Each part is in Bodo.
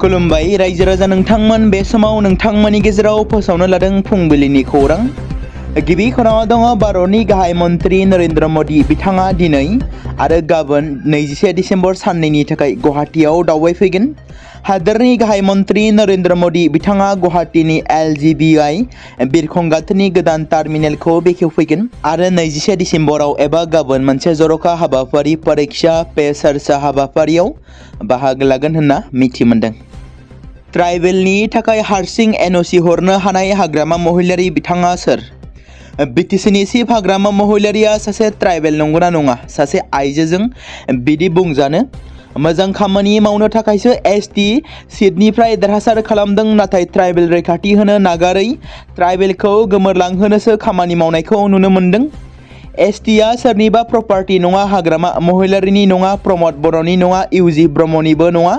खुलुमबाय रायजो राजा नोंथांमोन बे समाव नोंथांमोननि गेजेराव फोसावनो लादों फुंबिलिनि खौरां। गिबि खौराङाव दङ भारतनि गाहाय मन्त्रि नरेन्द्र मोदी बिथाङा दिनै आरो गाबोन 21 डिसेम्बर साननैनि थाखाय गुवाहाटीआव दावबायफैगोन। हादोरनि गाहाय मन्त्रि नरेन्द्र मोदी बिथाङा गुवाहाटीनि LGBI बिरखं गाथोननि गोदान टार्मिनेलखौ बेखेवफैगोन आरो 21 डिसेम्बराव एबा गाबोन मोनसे जर'खा हाबाफारि परीक्षा पे चर्चा हाबाफारियाव बाहागो लागोन होनना मिथि मोनदों। ट्राइबेलनि थाखाय हारसिं NOC हरनो हानाय हाग्रामा महिलारि बिथाङा सोर? BTCनि चिफ हाग्रामा महिलारिया सासे ट्राइबेल नंगौना नङा? सासे आइजोजों बिदि बुंजानो? मोजां खामानि मावनो थाखायसो ST सीटनिफ्राय देरहासार खालामदों, नाथाय ट्राइबेल रैखाथि होनो नागारै ट्राइबेलखौ गोमोरलांहोनोसो खामानि मावनायखौ नुनो मोनदों। STआ सोरनिबा प्रपार्टि नङा, हाग्रामा महिलारिनि नङा, प्रमद बर'नि नङा, UG ब्रह्मनिबो नङा,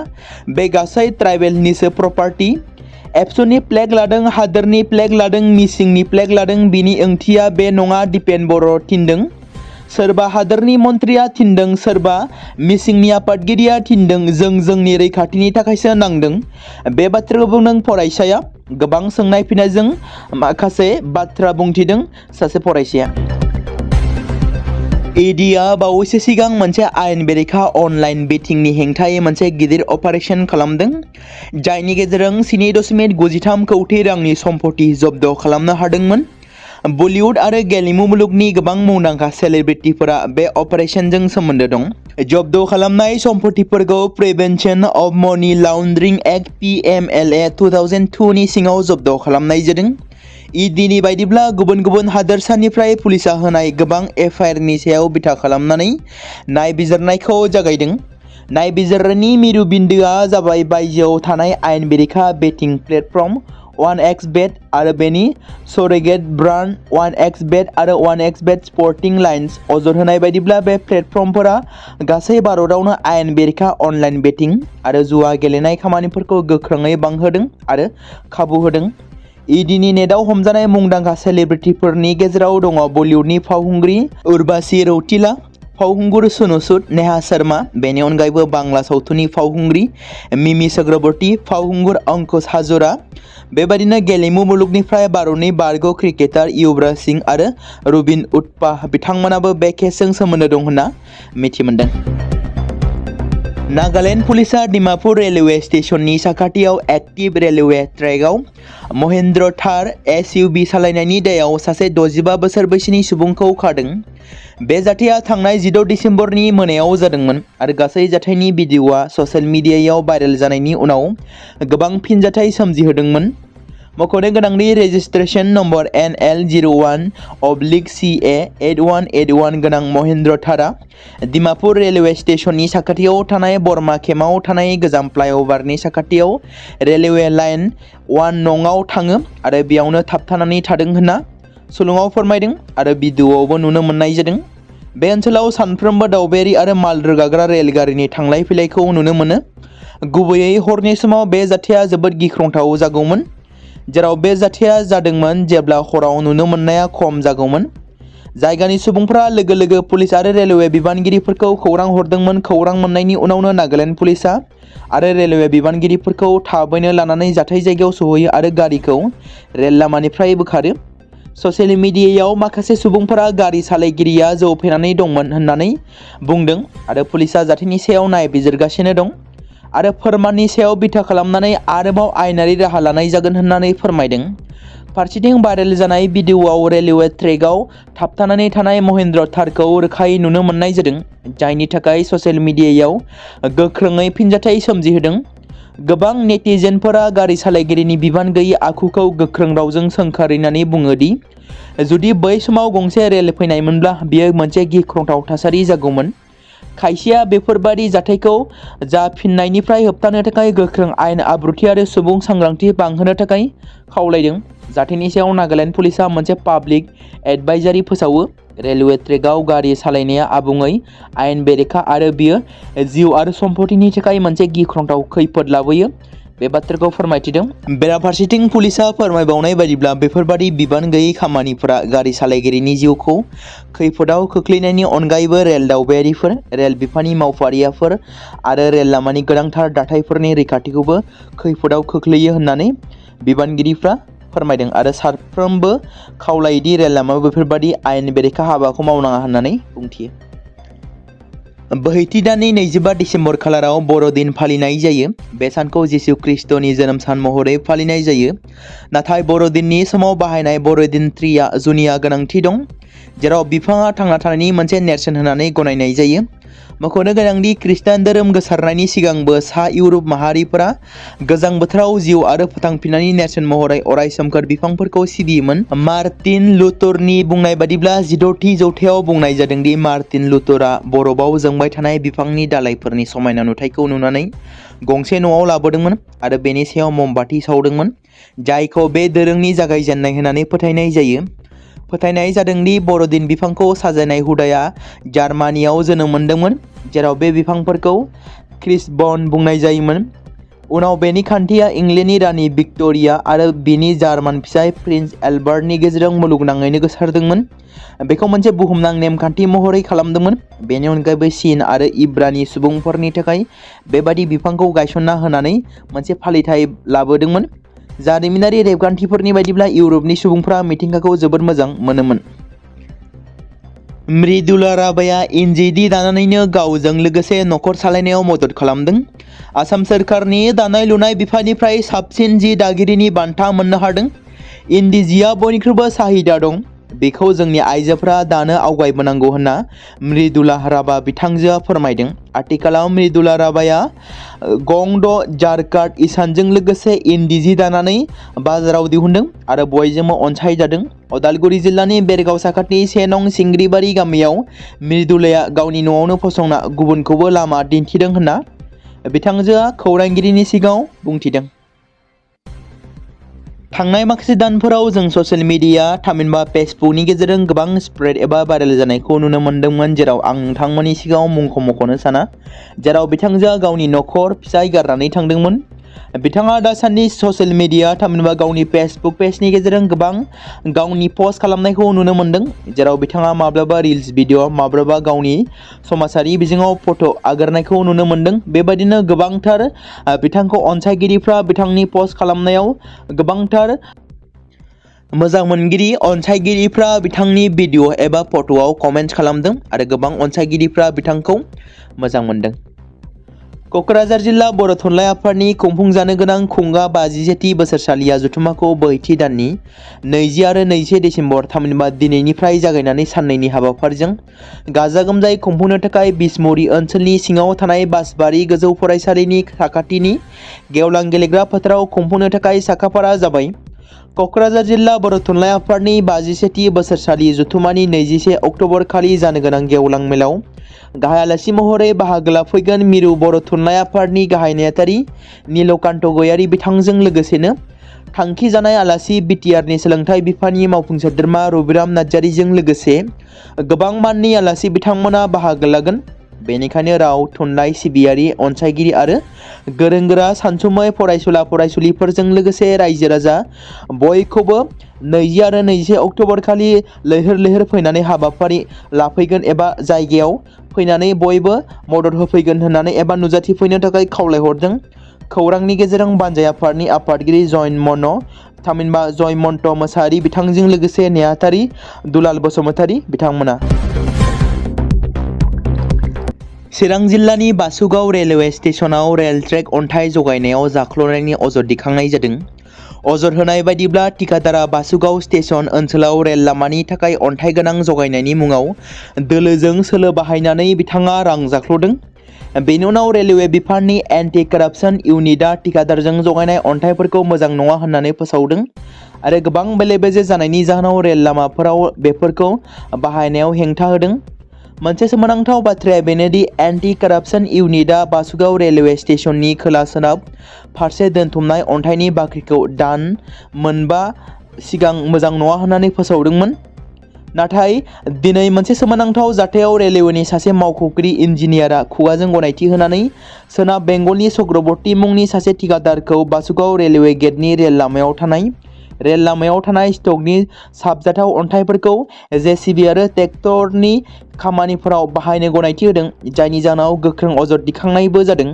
बे गासै ट्राइबेलनिसो प्रपार्टि। एबसुनि फ्लेग लादों, हादोरनि फ्लेग लादों, मिसिंनि फ्लेग लादों, बिनि ओंथिया बे नङा दिपेन बर' थिनदों। सोरबा हादोरनि मन्थ्रिया थिनदों, सोरबा मिसिंनि आफादगिरिया थिनदों, जों जोंनि रैखाथिनि थाखायसो नांदों। बे बाथ्राखौ बुंदों फरायसाया। गोबां सोंनाय फिननायजों माखासे बाथ्रा बुंथिदों सासे फरायसाया। EDआ बावैसो सिगां मोनसे आयेन बेरेखा अनलाइन बेटिंनि हेंथायै मोनसे गिदिर अपारेशन खालामदों, जायनि गेजेरजों 7.93 कौटि रांनि सम्पति जब्द खालामनो हादोंमोन। बलिउड आरो गेलेमु मुलुगनि गोबां मुंदांखा सेलिब्रिटिफोरा बे अपारेशनजों सोमोन्दो दं। जब्द खालामनाय सम्पतिफोरखौ प्रिभेन्शन अफ मनि लन्ड्रिं एक्ट PMLA 2002 नि सिङाव जब्द खालामनाय जादों। EDनि बायदिब्ला गुबुन गुबुन हादोरसानिफ्राय पुलिसा होनाय गोबां FIRनि सायाव बिथा खालामनानै नायबिजिरनायखौ जागायदों। नायबिजिरनायनि मिरु बिन्दोआ जाबाय बायजोआव थानाय आयेन बेरेखा बेटिं प्लेटफर्म 1xBet आरो बेनि सरेगेट ब्रान्ड 1xBet आरो 1xBet स्पर्टिं लाइन्स। अजद होनाय बायदिब्ला बे प्लेटफर्मफोरा गासै भारतआवनो आयेन बेरेखा अनलाइन बेटिं आरो जुवा गेलेनाय खामानिफोरखौ गोख्रोङै बांहोदों आरो खाबु होदों। EDनि नेटआव हमजानाय मुंदांखा सेलिब्रिटिफोरनि गेजेराव दङ बलिउडनि फावखुंग्रि उर्वशी रौतेला, फावखुंगुर सनु सूद, नेहा शर्मा, बेनि अनगायैबो बांला सावथुननि फावखुंग्रि मिमी चक्रवर्ती, फावखुंगुर अंकुश हाजरा। बेबायदिनो गेलेमु मुलुगनिफ्राय भारतनि बारग' क्रिकेटार युवराज सिंह आरो रुबिन उथप्पा बिथांमोनाबो बे केसजों सोमोन्दो दं होनना मिथि मोनदों। नागालेन्ड पुलिसा डिमापुर रेलवे स्टेशननि साखाथियाव एक्टिभ रेलवे ट्रेकआव महेन्द्र थार SUV सालायनायनि दायाव सासे 65 बोसोर बैसोनि सुबुंखौ खारदों। बे जाथाया थांनाय 16 डिसेम्बरनि मोनायाव जादोंमोन आरो गासै जाथायनि भिडिअ'आ ससियेल मिडियायाव भाइरेल जानायनि उनाव गोबां फिनजाथाय सोमजिहोदोंमोन। मख'नो गोनांदि रेजिस्ट्रेशन नम्बर NL01/CA 8181 गोनां महेन्द्र थारआ डिमापुर रेलवे स्टेशननि साखाथियाव थानाय बरमा केम्पआव थानाय गोजाम फ्लाइअभारनि साखाथियाव रेलवे लाइन 1 नंआव थाङो आरो बेयावनो थाबथानानै थादों होनना सुलुङाव फोरमायदों आरो भिडिअ'आवबो नुनो मोननाय जादों। बे ओनसोलाव सानफ्रोमबो दावबायारि आरो माल रोगाग्रा रेलगारिनि थांलाय फैलायखौ नुनो मोनो। गुबैयै हरनि समाव बे जाथाया जोबोद गिख्रंथाव जागौमोन। जेराव बे जाथाया जादोंमोन जेब्ला हराव नुनो मोननाया खम जागौमोन। जायगानि सुबुंफोरा लोगो लोगो पुलिस आरो रेलवे बिबानगिरिफोरखौ खौरां हरदोंमोन। खौरां मोननायनि उनावनो नागालेन्ड पुलिसा आरो रेलवे बिबानगिरिफोरखौ थाबैनो लानानै जाथाय जायगायाव सौहैयो आरो गारिखौ रेल लामानिफ्राय बोखारो। ससियेल मिडियायाव माखासे सुबुंफोरा गारि सालायगिरिया जौ फेनानै दंमोन होननानै बुंदों आरो पुलिसा जाथायनि सायाव नायबिजिरगासिनो दं आरो फोरमाननि सायाव बिथा खालामनानै आरोबाव आयेनारि राहा लानाय जागोन होननानै फोरमायदों। फारसेथिं भाइरेल जानाय भिडिअ'आव रेलवे ट्रेकआव थाबथानानै थानाय महेन्द्र थारखौ रोखायै नुनो मोननाय जादों, जायनि थाखाय ससियेल मिडियायाव गोख्रोङै फिनजाथाय सोमजिहोदों। गोबां नेटिजेनफोरा गारि सालायगिरिनि बिबान गैयै आखुखौ गोख्रों रावजों सोंखारिनानै बुङो दि जुदि बै समाव गंसे रेल फैनायमोनब्ला बेयो मोनसे गिख्रंथाव थासारि जागौमोन। खायसेया बेफोरबादि जाथायखौ जाफिननायनिफ्राय होबथानो थाखाय गोख्रों आयेन आब्रुथि आरो सुबुं सांग्रांथि बांहोनो थाखाय खावलायदों। जाथायनि सायाव नागालेन्ड पुलिसा मोनसे पाब्लिक एडभाइजारि फोसावो। रेलवे ट्रेकआव गारि सालायनाया आबुङै आयेन बेरेखा आरो बेयो जिउ आरो सम्पतिनि थाखाय मोनसे गिख्रंथाव खैफोद लाबोयो। बे बाथ्राखौ फोरमायथिदों। बेराफारसेथिं पुलिसा फोरमायबावनाय बायदिब्ला बेफोरबादि बिबान गैयै खामानिफोरा गारि सालायगिरिनि जिउखौ खैफोदाव खोख्लैनायनि अनगायैबो रेल दावबायारिफोर, रेल बिफाननि मावफारियाफोर आरो रेल लामानि गोनांथार दाथायफोरनि रैखाथिखौबो खैफोदाव खोख्लैयो होननानै बिबानगिरिफ्रा फोरमायदों आरो साफ्रोमबो खावलायोदि रेल लामायाव बेफोरबादि आयेन बेरेखा हाबाखौ मावनाङा होननानै बुंथियो। बोहैथि दाननि 25 डिसेम्बर खालाराव बर'दिन फालिनाय जायो। बे सानखौ जिसु ख्रीष्टनि जोनोम सान महरै फालिनाय जायो। नाथाय बर'दिननि समाव बाहायनाय बर'दिन ट्रीआ जुनिया गोनांथि दं, जेराव बिफाङा थांना थानायनि मोनसे नेरसोन होननानै गनायनाय जायो। मख'नो गोनांदि खृष्टान धोरोम गोसारनायनि सिगांबो सा इउरप माहारिफोरा गोजां बोथोराव जिउ आरो फोथांफिननायनि नेरसोन महरै अराय सोमखोर बिफांफोरखौ सिबियोमोन। मार्टिन लुथरनि बुंनाय बादिब्ला 16थि जौथायाव बुंनाय जादोंदि मार्टिन लुथरआ बरफआव जोंबाय थानाय बिफांनि दालाइफोरनि समायना नुथायखौ नुनानै गंसे न'आव लाबोदोंमोन आरो बेनि सायाव ममबाति सावदोंमोन, जायखौ बे दोरोंनि जागायजेननाय होननानै फोथायनाय जायो। फोथायनाय जादोंदि बर'दिन बिफांखौ साजायनाय हुदाया जार्मानियाव जोनोम मोनदोंमोन, जेराव बे बिफांफोरखौ क्रिसबन बुंनाय जायोमोन। उनाव बेनि खान्थिया इंलेन्डनि रानि भिक्ट'रिया आरो बिनि जार्मान फिसाय प्रिन्स एल्बार्टनि गेजेरजों मुलुगनाङैनो गोसारदोंमोन। बेखौ मोनसे बुहुमनां नेमखान्थि महरै खालामदोंमोन। बेनि अनगायैबो चीन आरो इब्रानि सुबुंफोरनि थाखाय बेबादि बिफांखौ गायसनना होनानै मोनसे फालिथाय लाबोदोंमोन। जारिमिनारि रेबगान्थिफोरनि बायदिब्ला इउरपनि सुबुंफ्रा मिथिंगाखौ जोबोद मोजां मोनोमोन। मृदुला राभाया इन्दि जि दानानैनो गावजों लोगोसे नखर सालायनायाव मदद खालामदों। आसाम सोरखारनि दानाय लुनाय बिफाननिफ्राय साबसिन जि दागिरिनि बान्था मोननो हादों। इन्दि जिया बयनिख्रुइबो साहिदा दं। बेखौ जोंनि आइजोफोरा दानो आवगायबोनांगौ होनना मृदुला राभा बिथांजोआ फोरमायदों। आथिखालाव मृदुला राभाया गंद जारकाट इसानजों लोगोसे इन्दि जि दानानै बाजाराव दिहुनदों आरो बयजोंबो अनसायजादों। उदालगुरि जिल्लानि बेरगाव साखाथिनि 1 नं सिंग्रिबारि गामियाव मृदुलाया गावनि न'आवनो फसंना गुबुनखौबो लामा दिन्थिदों होनना बिथांजोआ खौरांगिरिनि सिगाङाव बुंथिदों। थांनाय माखासे दानफोराव जों ससियेल मिडिया थामहिनबा फेसबुकनि गेजेरजों गोबां स्प्रेड एबा भाइरेल जानायखौ नुनो मोन्दोंमोन, जेराव आं नोंथांमोननि सिगाङाव मुंखौ मख'नो साना, जेराव बिथांजोआ गावनि नखर फिसाय गारनानै थांदोंमोन। बिथाङा दासान्दि ससियेल मिडिया थामहिनबा गावनि फेसबुक पेजनि गेजेरजों गोबां गावनि पोस्ट खालामनायखौ नुनो मोन्दों, जेराव बिथाङा माब्लाबा रिल्स भिडिअ, माब्लाबा गावनि समाजारि बिजोङाव फट' आगारनायखौ नुनो मोन्दों। बेबायदिनो गोबांथार बिथांखौ अनसायगिरिफ्रा बिथांनि पोस्ट खालामनायाव गोबांथार मोजां मोनगिरि अनसायगिरिफ्रा बिथांनि भिडिअ एबा फट'आव कमेन्ट खालामदों आरो गोबां अनसायगिरिफ्रा बिथांखौ मोजां मोनदों। क'क्राझार जिल्ला बर' थुनलाइ आफादनि खुंफुंजानो गोनां खुंगा 57थि बोसोरसालिया जथुम्माखौ बोहैथि दाननि 20 आरो 21 डिसेम्बर थामहिनबा दिनैनिफ्राय जागायनानै साननैनि हाबाफारिजों गाजा गोमजायै खुंफुंनो थाखाय बिसमुरि ओनसोलनि सिङाव थानाय बासबारि गोजौ फरायसालिनि साखाथिनि गेवलां गेलेग्रा फोथाराव खुंफुंनो थाखाय साखाफारा जाबाय। क'क्राझार जिल्ला बर' थुनलाइ आफादनि 51थि बोसोरसालि जथुम्मानि 21 अक्ट'बर खालि जानो गोनां गेवलां मेलाव गाहाय आलासि महरै बाहागो लाफैगोन मिरु बर' थुनलाइ आफादनि गाहाय नेहाथारि नीलकान्त गयारी बिथांजों लोगोसेनो थांखि जानाय आलासि बिटिआरनि सोलोंथाइ बिफाननि मावफुं सोद्रोमा रबिराम नार्जारिजों लोगोसे गोबां माननि आलासि बिथांमोना बाहागो लागोन। बेनिखायनो राव थुनलाइ सिबियारि अनसायगिरि आरो गोरों गोरा सानसुमै फरायसुला फरायसुलिफोरजों लोगोसे रायजो राजा बयखौबो 20 आरो 21 अक्ट'बर खालि लैहोर लैहोर फैनानै हाबाफारि लाफैगोन एबा जायगायाव फैनानै बयबो मदद होफैगोन होननानै एबा नुजाथिफैनो थाखाय खावलायहरदों। खौरांनि गेजेरजों बानजाय आफादनि आफादगिरि थामहिनबा जयमन्त मोसाहारि बिथांजों लोगोसे नेहाथारि दुलाल बसुमतारी बिथांमोना। चिरां जिल्लानि बासुगाव रेलवे स्टेशनाव रेल ट्रेक अन्थाइ जगायनायाव जाख्ल'नायनि अजद दैखांनाय जादों। अजद होनाय बायदिब्ला थिकादारा बासुगाव स्टेशन ओनसोलाव रेल लामानि थाखाय अन्थाइ गोनां जगायनायनि मुङाव दोलोजों सोलो बाहायनानै बिथाङा रां जाख्ल'दों। बेनि उनाव रेलवे बिफाननि एन्टि कारापसन इउनिटआ थिकादारजों जगायनाय अन्थाइफोरखौ मोजां नङा होननानै फोसावदों आरो गोबां बेले बेजे जानायनि जाहोनाव रेल लामाफोराव बेफोरखौ बाहायनायाव हेंथा होदों। मोनसे सोमोनांथाव बाथ्राया बेनोदि एन्टि कारापसन इउनिटआ बासुगाव रेलवे स्टेशननि खोला सोनाब फारसे दोनथुमनाय अन्थाइनि बाख्रिखौ दान मोनबा सिगां मोजां नङा होननानै फोसावदोंमोन। नाथाय दिनै मोनसे सोमोनांथाव जाथायाव रेलवेनि सासे मावख'गिरि इन्जिनियारा खुगाजों गनायथि होनानै सोनाब बेंगलनि चक्रवर्ती मुंनि सासे थिखादारखौ बासुगाव रेलवे गेटनि रेल लामायाव थानाय स्टकनि साबजाथाव अन्थाइफोरखौ जेसिबि आरो ट्रेक्टरनि खामानिफोराव बाहायनो गनायथि होदों, जायनि जाहोनाव गोख्रों अजद दिखांनायबो जादों।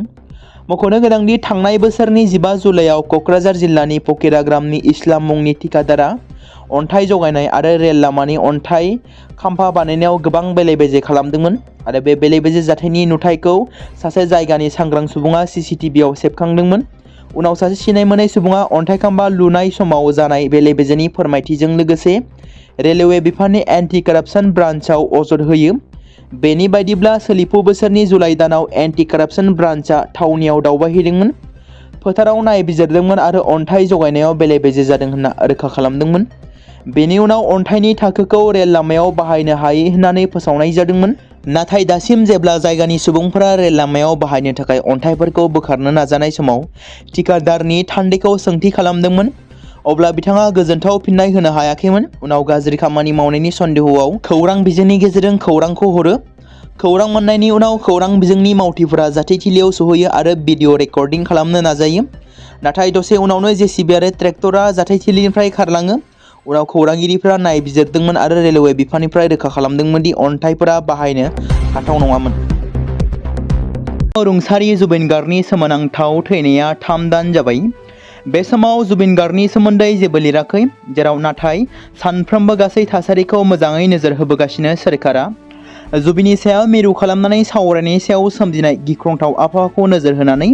मख'नो गोनांदि थांनाय बोसोरनि 15 जुलाइआव क'क्राझार जिल्लानि फकिरा ग्रामनि इस्लाम मुंनि थिखादारा अन्थाइ जगायनाय आरो रेल लामानि अन्थाइ खाम्फा बानायनायाव गोबां बेले-बेजे खालामदोंमोन आरो बे बेले-बेजे जाथायनि नुथायखौ सासे जायगानि सांग्रां सुबुङा CCTVआव सेबखांदोंमोन। उनाव सासे सिनाय मोनै सुबुङा अन्थाइ खाम्फा लुनाय समाव जानाय बेले-बेजेनि फोरमायथिजों लोगोसे रेलवे बिफाननि एन्टि कारापसन ब्रान्चआव अजद होयो। बेनि बायदिब्ला सोलिफु बोसोरनि जुलाइ दानाव एन्टि कारापसन ब्रान्चआ थावनियाव दावबायहैदोंमोन, फोथाराव नायबिजिरदोंमोन आरो अन्थाइ जगायनायाव बेले-बेजे जादों होनना रोखा खालामदोंमोन। बेनि उनाव अन्थाइनि थाखोखौ रेल लामायाव बाहायनो हायै होननानै फोसावनाय जादोंमोन। नाथाय दासिम जेब्ला जायगानि सुबुंफोरा रेल लामायाव बाहायनो थाखाय अन्थाइफोरखौ बोखारनो नाजानाय समाव थिखादारनि थान्दैखौ सोंथि खालामदोंमोन, अब्ला बिथाङा गोजोनथाव फिननाय होनो हायाखैमोन। उनाव गाज्रि खामानि मावनायनि सन्देहआव खौरां बिजोंनि गेजेरजों खौरांखौ हरो। खौरां मोननायनि उनाव खौरां बिजोंनि मावथिफोरा जाथायथिलियाव सौहैयो आरो भिडिअ रेकर्डिं खालामनो नाजायो। नाथाय दसे उनावनो जेसिबि आरो ट्रेक्टरा जाथायथिलिनिफ्राय खारलाङो। उनाव खौरांगिरिफोरा नायबिजिरदोंमोन आरो रेलवे बिफाननिफ्राय रोखा खालामदोंमोन दि अन्थाइफोरा बाहायनो हाथाव नङामोन। रुंसारि जुबिन गार्गनि सोमोनांथाव थैनाया 3 दान जाबाय। बे समाव जुबिन गार्गनि सोमोन्दै जेबो लिराखै, जेराव नाथाय सानफ्रोमबो गासै थासारिखौ मोजाङै नोजोर होबोगासिनो सोरखारा। जुबिननि सायाव मिरु खालामनानै सावरायनायनि सायाव सोमजिनाय गिख्रंथाव आबहावाखौ नोजोर होनानै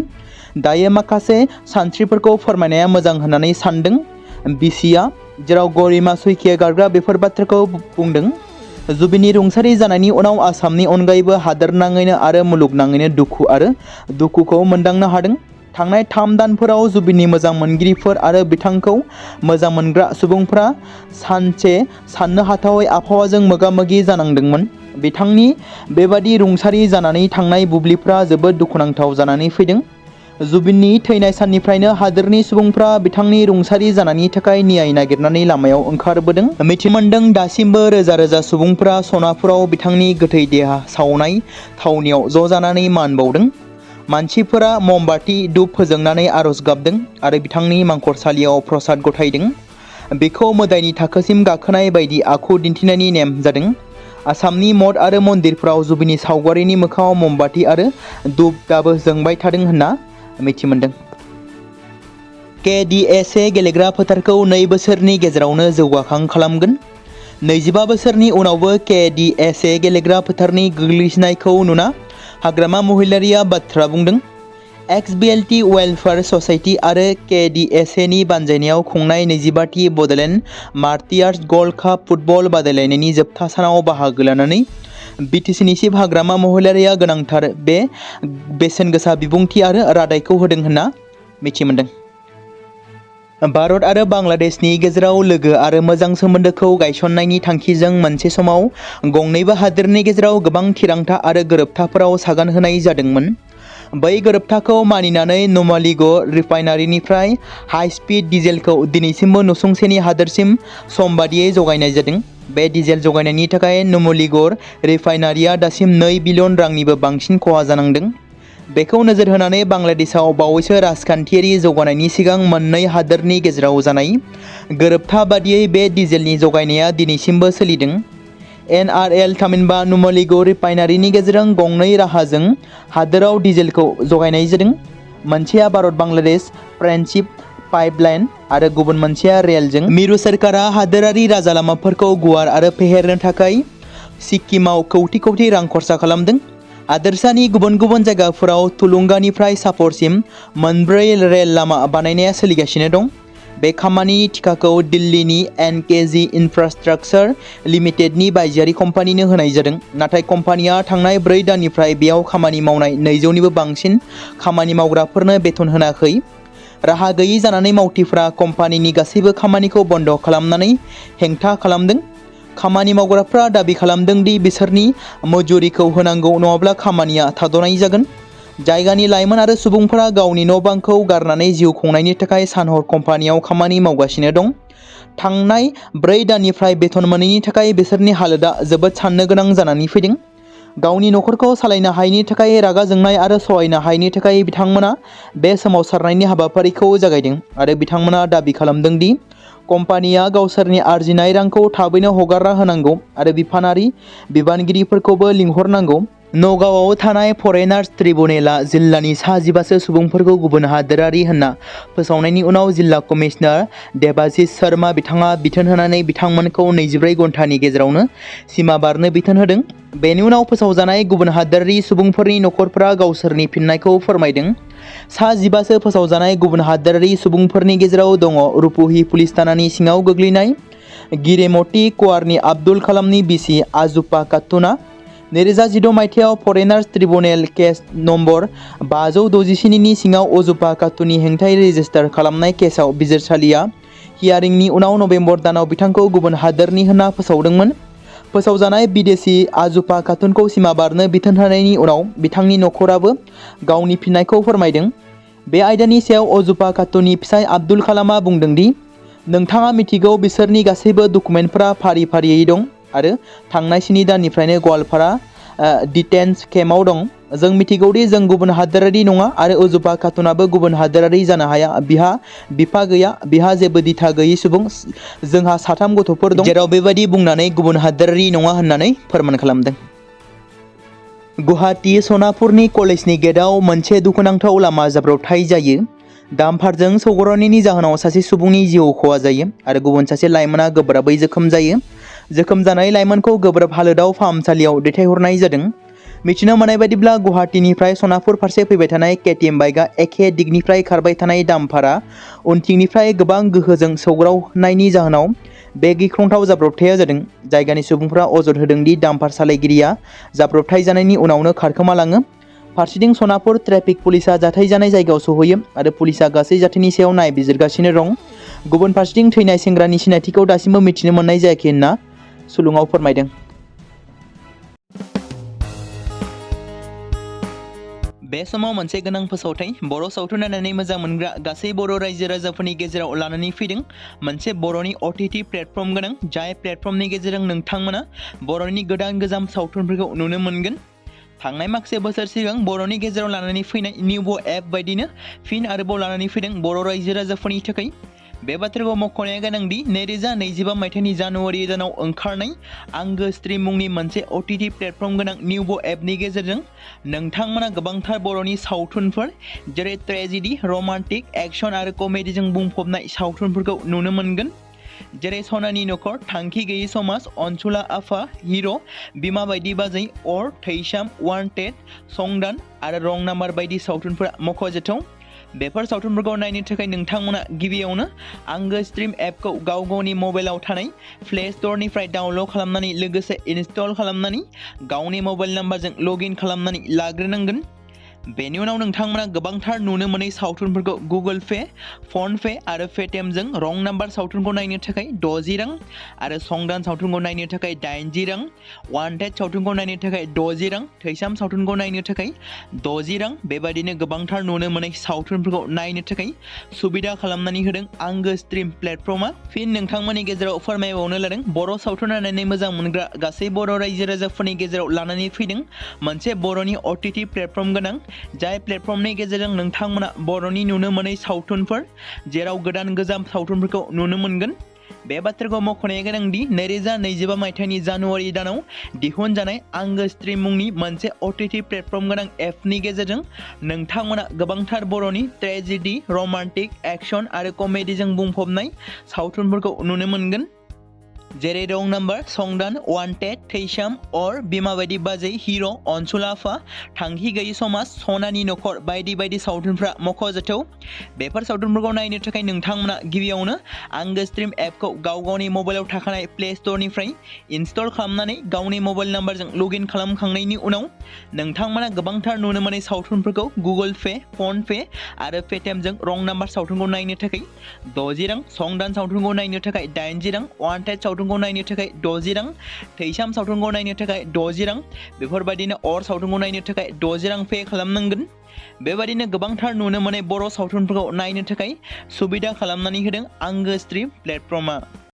दायो माखासे सानस्रिफोरखौ फोरमायनाया मोजां होननानै सानदों बिसिआ, जेराव गरिमा सैकिया गार्गआ बेफोर बाथ्राखौ बुंदों। जुबिननि रुंसारि जानायनि उनाव आसामनि अनगायैबो हादोरनाङैनो आरो मुलुगनाङैनो दुखुखौ मोनदांनो हादों। थांनाय 3 दानफोराव जुबिननि मोजां मोनगिरिफोर आरो बिथांखौ मोजां मोनग्रा सुबुंफोरा सानसे साननो हाथावै आबहावाजों मोगा-मोगि जानांदोंमोन। बिथांनि बेबादि रुंसारि जानानै थांनाय बुब्लिफोरा जोबोद दुखुनांथाव जानानै फैदों। जुबिननि थैनाय साननिफ्रायनो हादोरनि सुबुंफ्रा बिथांनि रुंसारि जानायनि थाखाय न्याय नागिरनानै लामायाव ओंखारबोदों। मिथिमोनदों दासिमबो रोजा-रोजा सुबुंफोरा सनापुराव बिथांनि गोथै देहा सावनाय थावनियाव ज' जानानै मान बावदों। मानसिफोरा ममबाति धुप फोजोंनानै आरज गाबदों आरो बिथांनि मांखरसालियाव प्रसाद गथायदों। बेखौ मोदायनि थाखोसिम गाखोनाय बायदि आखु दिन्थिनायनि नेम जादों। आसामनि मठ आरो मन्दिरफोराव जुबिननि सावगारिनि मोखाङाव ममबाति आरो धुप दाबो जोंबाय थादों होनना मिथिमोनदों। KDSA गेलेग्रा फोथारखौ 2 बोसोरनि गेजेरावनो जौगाखां खालामगोन। 25 बोसोरनि उनावबो KDSA गेलेग्रा फोथारनि गोग्लैसोनायखौ नुना हाग्रामा महिलारिया बाथ्रा बुंदों। XBLT वेलफेयार ससाइटि आरो KDSA नि बानजायनायाव खुंनाय 25थि Bodoland martyrs gold cup football बादायलायनायनि जोबथा सानाव बाहागो लानानै BTC नि चिफ हाग्रामा महिलारिया गोनांथार बे बेसेनगोसा बिबुंथि आरो रादायखौ होदों होनना मिथिमोनदों। भारत आरो बांलादेशनि गेजेराव लोगो आरो मोजां सोमोन्दोखौ गायसननायनि थांखिजों मोनसे समाव गंनैबो हादोरनि गेजेराव गोबां थिरांथा आरो गोरोबथाफोराव सागान होनाय जादोंमोन। बै गोरोबथाखौ मानिनानै नुमलीगढ़ रिफाइनारिनिफ्राय हाई स्पीड डिजेलखौ दिनैसिमबो नसुंसेनि हादोरसिम समबादियै जगायनाय जादों। बे डिजेल जगायनायनि थाखाय नुमलीगढ़ रिफाइनारिया दासिम 2 बिलियन रांनिबो बांसिन खहा जानांदों। बेखौ नोजोर होनानै बांलादेशआव बावैसो राजखान्थियारि जौगानायनि सिगां मोननै हादोरनि गेजेराव जानाय गोरोबथा बादियै बे डिजेलनि जगायनाया दिनैसिमबो सोलिदों। NRL थामहिनबा नुमलीगढ़ रिफाइनारिनि गेजेरजों गंनै राहाजों हादोराव डिजेलखौ जगायनाय जादों। मोनसेया भारत-बांलादेश फ्रेन्डशिप पाइपलाइन आरो गुबुन मोनसेया रेलजों। मिरु सोरखारा हादोरारि राजालामाफोरखौ गुवार आरो फेहेरनो थाखाय सिक्किमाव कौटि रां खरसा खालामदों। हादोरसानि गुबुन गुबुन जायगाफोराव तुलुंगानिफ्राय सापरसिम 4 रेल लामा बानायनाया सोलिगासिनो दं। बे खामानिनि थिखाखौ दिल्लीनि NKG इन्फ्रास्ट्राक्चार लिमिटेडनि बायजोआरि कम्पानिनो होनाय जादों। नाथाय कम्पानिया थांनाय 4 दाननिफ्राय बेयाव खामानि मावनाय 200निबो बांसिन खामानि मावग्राफोरनो बेथन होनाखै। राहा गैयै जानानै मावथिफोरा कम्पानिनि गासैबो खामानिखौ बन्द खालामनानै हेंथा खालामदों। खामानि मावग्राफ्रा दाबि खालामदों दि बिसोरनि मजुरिखौ होनांगौ नङाब्ला खामानिया थाद'नाय जागोन। जायगानि लाइमोन आरो सुबुंफोरा गावनि न' बांखौ गारनानै जिउ खुंनायनि थाखाय सान-हर कम्पानियाव खामानि मावगासिनो दं। थांनाय 4 दाननिफ्राय बेथन मोनैनि थाखाय बिसोरनि हालोदा जोबोद साननो गोनां जानानै फैदों। गावनि नखरखौ सालायनो हायैनि थाखाय रागा जोंनाय आरो सहायनो हायैनि थाखाय बिथांमोना बे सोमावसारनायनि हाबाफारिखौ जागायदों आरो बिथांमोना दाबि खालामदों दि कम्पानिया गावसोरनि आरजिनाय रांखौ थाबैनो हगारना होनांगौ आरो बिफानारि बिबानगिरिफोरखौबो लिंहरनांगौ। नगावआव थानाय फरेनार्स ट्रिब्युनेला जिल्लानि सा 15 सुबुंफोरखौ गुबुन हादोरारि होनना फोसावनायनि उनाव जिल्ला कमिशनार देबाशिष शर्मा बिथाङा बिथोन होनानै बिथांमोनखौ 24 घन्टानि गेजेरावनो सिमा बारनो बिथोन होदों। बेनि उनाव फोसावजानाय गुबुन हादोरारि सुबुंफोरनि नखरफोरा गावसोरनि फिननायखौ फोरमायदों। सा 15 फोसावजानाय गुबुन हादोरारि सुबुंफोरनि गेजेराव दङ रुपहि पुलिस थानानि सिङाव गोग्लैनाय गिरेमती ख'वारनि आब्दुल कालामनि बिसि आजुपा खातुनआ 2016 मायथाइयाव फरेनार्स ट्रिब्युनेल केस नम्बर 567 नि सिङाव अजुपा खातुननि हेंथायै रेजिस्टार खालामनाय केसआव बिजिरसालिया हियारिंनि उनाव नबेम्बर दानाव बिथांखौ गुबुन हादोरनि होनना फोसावदोंमोन। फोसावजानाय बिदेशी आजुपा खातुनखौ सिमा बारनो बिथोन होनायनि उनाव बिथांनि नखराबो गावनि फिननायखौ फोरमायदों। बे आयदानि सायाव अजुपा खातुननि फिसाय आब्दुल कालामआ बुंदों दि नोंथाङा मिथिगौ बिसोरनि गासैबो डकुमेन्टफोरा फारि फारियै दं आरो थांनाय 7 दाननिफ्रायनो गवालपारा डिटेन्स केम्पआव दं। जों मिथिगौ दि जों गुबुन हादोरारि नङा आरो अजुपा खातुनआबो गुबुन हादोरारि जानो हाया। बिहा बिफा गैया, बिहा जेबो दिथा गैयै सुबुं। जोंहा 3 गथ'फोर दं। जेराव बेबादि बुंनानै गुबुन हादोरारि नङा होननानै फोरमान खालामदों। गुवाहाटी सनापुरनि कलेजनि गेटआव मोनसे दुखुनांथाव लामा जाब्रबथाय जायो। डाम्पारजों सौग्रावनायनि जाहोनाव सासे सुबुंनि जिउ खहा जायो आरो गुबुन सासे लाइमोना गोब्राबै जोखोम जायो। जोखोम जानाय लाइमोनखौ गोब्राब हालोदाव फाहामसालियाव दैथायहरनाय जादों। मिथिनो मोननाय बायदिब्ला गुवाहाटीनिफ्राय सनापुर फारसे फैबाय थानाय केटिएम बाइकआ एखे दिगनिफ्राय खारबाय थानाय डाम्पारा उनथिंनिफ्राय गोबां गोहोजों सौग्रावनायनि जाहोनाव बे गिख्रंथाव जाब्रबथाया जादों। जायगानि सुबुंफोरा अजद होदों दि डाम्पार सालायगिरिया जाब्रबथाय जानायनि उनावनो खारखोमालाङो। फारसेथिं सनापुर ट्रेफिक पुलिसआ जाथाय जानाय जायगायाव सौहैयो आरो पुलिसआ गासै जाथायनि सायाव नायबिजिरगासिनो दं। गुबुन फारसेथिं थैनाय सेंग्रानि सिनायथिखौ दासिमबो मिथिनो मोननाय जायाखै होनना सुलुङाव फोरमायदों। बे समाव मोनसे गोनां फोसावथाय बर' सावथुन नायनानै मोजां मोनग्रा गासै बर' रायजो राजाफोरनि गेजेराव लानानै फैदों मोनसे बर'नि OTT प्लेटफर्म गोनां, जाय प्लेटफर्मनि गेजेरजों नोंथांमोना बर'नि गोदान गोजाम सावथुनफोरखौ नुनो मोनगोन। थांनाय माखासे बोसोर सिगां बर'नि गेजेराव लानानै फैनाय निउबो एप बायदिनो फिन आरोबाव लानानै फैदों बर' रायजो राजाफोरनि थाखाय। बे बाथ्राखौ मख'नाया गोनांदि 2025 मायथाइनि जानुवारि दानाव ओंखारनाय आंगो स्ट्रिम मुंनि मोनसे OTT प्लेटफर्म गोनां निउबो एपनि गेजेरजों नोंथांमोना गोबांथार बर'नि सावथुनफोर जेरै ट्रेजेडी, रमान्टिक, एक्शन आरो कमेडीजों बुंफबनाय सावथुनफोरखौ नुनो मोनगोन। जेरै सनानि नखर, थांखि गैयै समाज, अनसुला आफा, हिर', बिमा बायदि बाजै, अर, थैसाम, वान्टेड, संदान आरो रं नाम्बार बायदि सावथुनफोरा मख'जाथाव। बेफोर सावथुनफोरखौ नायनो थाखाय नोंथांमोना गिबियावनो आंगो स्ट्रिम एपखौ गाव गावनि मबाइलाव थानाय प्ले स्ट'रनिफ्राय डाउनल'ड खालामनानै लोगोसे इनस्टल खालामनानै गावनि मबाइल नाम्बारजों लगइन खालामनानै लाग्रोनांगोन। बेनि उनाव नोंथांमोना गोबांथार नुनो मोनै सावथुनफोरखौ गुगोल पे, फन पे आरो पेटिएमजों रं नाम्बार सावथुनखौ नायनो थाखाय 60 रां आरो संदान सावथुनखौ नायनो थाखाय 80 रां, वान्टेड सावथुनखौ नायनो थाखाय 60 रां, थैसाम सावथुनखौ नायनो थाखाय 60 रां बेबायदिनो गोबांथार नुनो मोनै सावथुनफोरखौ नायनो थाखाय सुबिदा खालामनानै होदों आंगो स्ट्रिम प्लेटफर्मआ। फिन नोंथांमोननि गेजेराव फोरमायबावनो लादों बर' सावथुन नायनानै मोजां मोनग्रा गासै बर' रायजो राजाफोरनि गेजेराव लानानै फैदों मोनसे बर'नि OTT प्लेटफर्म गोनां, जाय प्लेटफर्मनि गेजेरजों नोंथांमोना बर'नि नुनो मोनै सावथुनफोर जेराव गोदान गोजाम सावथुनफोरखौ नुनो मोनगोन। बे बाथ्राखौ मख'नाया गोनांदि 2025 मायथाइनि जानुवारि दानाव दिहुनजानाय आंगो स्ट्रिम मुंनि मोनसे OTT प्लेटफर्म गोनां एपनि गेजेरजों नोंथांमोना गोबांथार बर'नि ट्रेजेडी, रमान्टिक, एक्शन आरो कमेडीजों बुंफबनाय सावथुनफोरखौ नुनो मोनगोन। जेरै रं नाम्बार, संदान, वान्टेड, थैसाम, अर, बिमा बायदि बाजै, हिर', अनसुला आफा, थांखि गैयै समाज, सनानि नखर बायदि बायदि सावथुनफ्रा मख'जाथाव। बेफोर सावथुनफोरखौ नायनो थाखाय नोंथांमोना गिबियावनो आंगो स्ट्रिम एपखौ गाव गावनि मबाइलाव थाखानाय प्ले स्ट'रनिफ्राय इनस्टल खालामनानै गावनि मबाइल नाम्बारजों लगइन खालामखांनायनि उनाव नोंथांमोना गोबांथार नुनो मोनै सावथुनफोरखौ गुगोल पे, फन पे आरो पेटिएमजों रं नाम्बार सावथुनखौ नायनो थाखाय 60 रां, संदान सावथुनखौ नायनो थाखाय 80 रां, वान्टेड सावथुनखौ सावथुनखौ नायनो थाखाय 60 रां, थैसाम सावथुनखौ नायनो थाखाय 60 रां, बेफोरबायदिनो अर सावथुनखौ नायनो थाखाय 60 रां पे खालामनांगोन। बेबायदिनो गोबांथार नुनो मोननाय बर' सावथुनफोरखौ नायनो थाखाय सुबिदा खालामनानै होदों आंगो स्ट्रिम प्लेटफर्मआ।